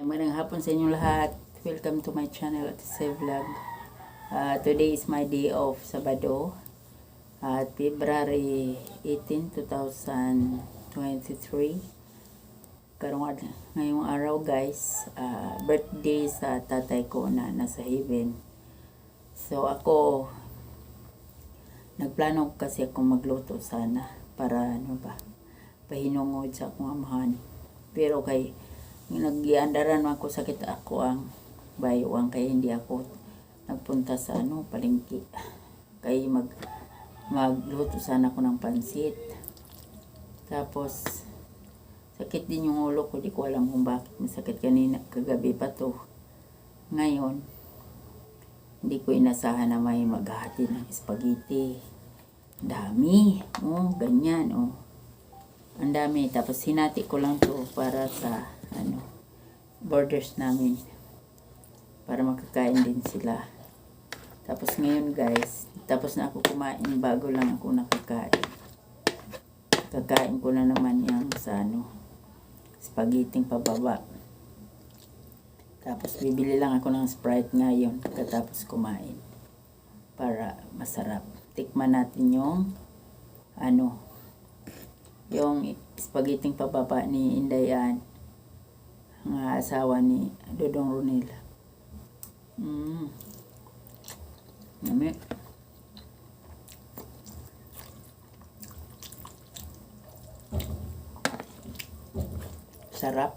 Magandang hapon sa inyong lahat. Welcome to my channel at Say Vlog. Today is my day off, Sabado. At February 18, 2023. Ngayong araw, guys, birthday sa tatay ko na nasa heaven. So ako, nagplano kasi ako magluto sana para ano ba, pahinungod sa akong amahan. Pero kay nagyandaran man ako, sakit ako ang bayuang, kay hindi ako nagpunta sa ano, palengke. Kay magluto sana ako ng pansit. Tapos sakit din yung ulo ko, di ko alam kung bakit masakit kanina, kagabi pa to. Ngayon, hindi ko inasahan na may maghahati ng spaghetti. Ang dami. Oh, ganyan, oh. Ang dami. Tapos hinati ko lang to para sa ano, borders namin. Para makakain din sila. Tapos ngayon, guys, tapos na ako kumain, bago lang ako nakakain. Kakain ko na naman yung sa ano, spaghetti pababa. Tapos bibili lang ako ng Sprite ngayon katapos kumain. Para masarap. Tikman natin yung ano, yung spaghetti pababa ni Indayan, ang asawa ni Dodong Ronel. Yummy. Sarap.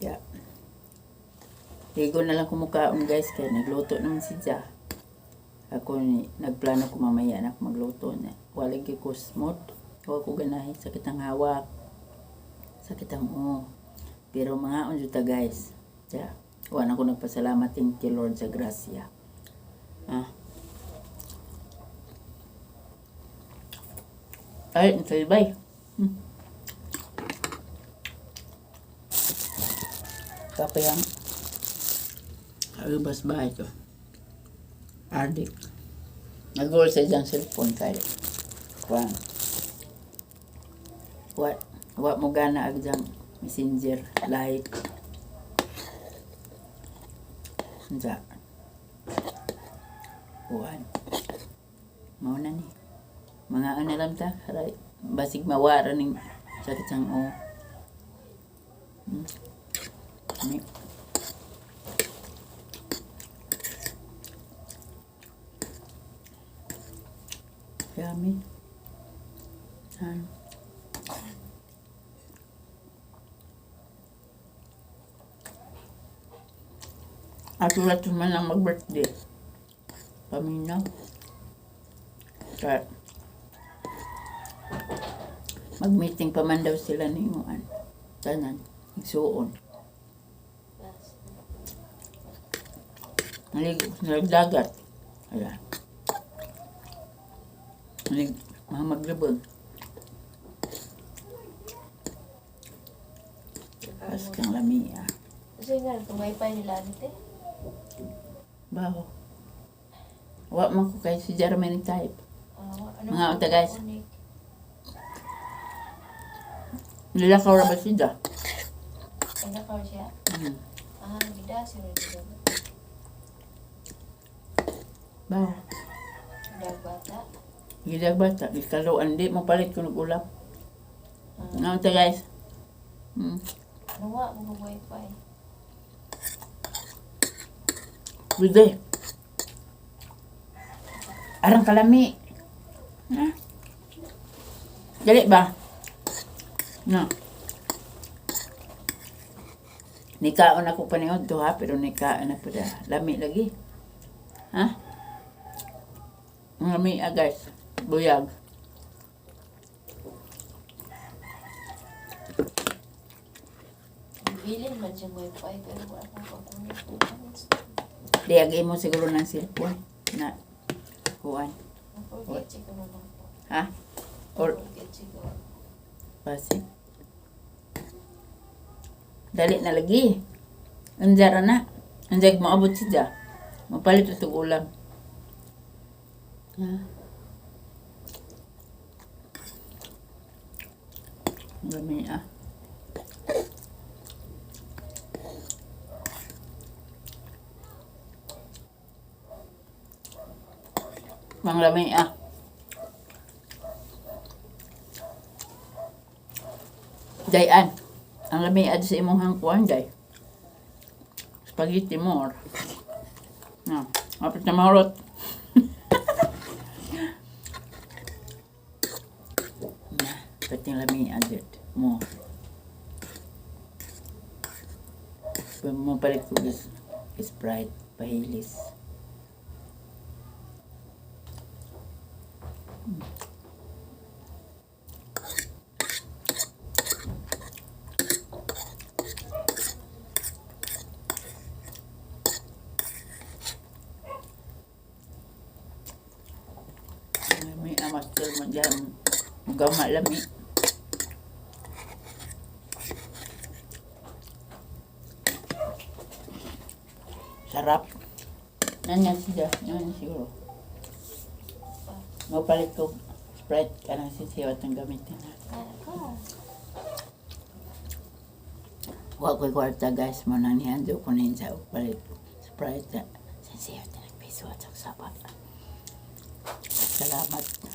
Yeah. Ligo na lang kumukaon, guys, kaya nagluto naman si Ja. Ako ni nagplano ko mamaya na ako magluto na. Wala gyud ko smooth. Wa ko ganahi, sakit ang hawak. Sakit ang ulo. Pero mga jud ta, guys. Ja. Wa na ko nagpasalamat, thank you Lord sa grasya. Ah. Ay, ang salbay. Kape ang Arubas ba ito? Adik. Nag-goal sa diyang cellphone kay kuan. Wa mo gana ag diyang Messenger like. Unsa? Kuan. Mao na ni. Mga ano lang ta, aray, basig mawara ning sakit sang o. Ni. Yummy. Yan. Ato man lang mag-birthday. Paminaw. Kaya, mag-meeting pa man daw sila ni Muan. Tanan. Igsuon. Naligo sa dagat. Ayan. Nalig, mga maglibog. Pas kang lami ah. Kasi nga, kung wifi nila ante. Baho. Wa man ko kay si Jeremy ni type. Ah, ano Mga unta, guys. Unik. Nilakaw ra ba siya? Ay, nakaw siya. Ah, gida si Rodrigo. Baho. Dag bata. Gidag bata, gikaluan di mo palit kunog ulap. Ah, Mga unta, guys. Nawa mo wifi. Pwede. Arang kalami. Ha? Dali ba? No. Nikaon ako paniod to ha, pero nikaon na pala. Lami lagi. Ha? Ang lami ah, guys. Buyag. Bilin man siyang wifi pero wala akong pag-connect. Di agi mo siguro ng cellphone na kuan. Forget siguro lang po. Ha? Or Forget siguro. Basi. Dali na lagi. Unja ra na. Unja moabot siya. Mapalit ito ulam. Ha? Lami ah. Mang lami ah. Dayan. Ang lami ad sa imong hangkuan, day. Spaghetti more. Na, apit na mahurot. Na, pati lami agad mo. Mapalit ko is Sprite, pahilis. Lami ang master mo dyan. Gama lami. Sarap. Yan yan siya. Yan siguro. Mapalit ko Sprite ka ng sisiwat ang gamitin na. Ah, ka. Wa ko'y kwarta, guys, mo nang nihando ko na sa palit Sprite na sisiwat na nagpiso at saksapa. Salamat.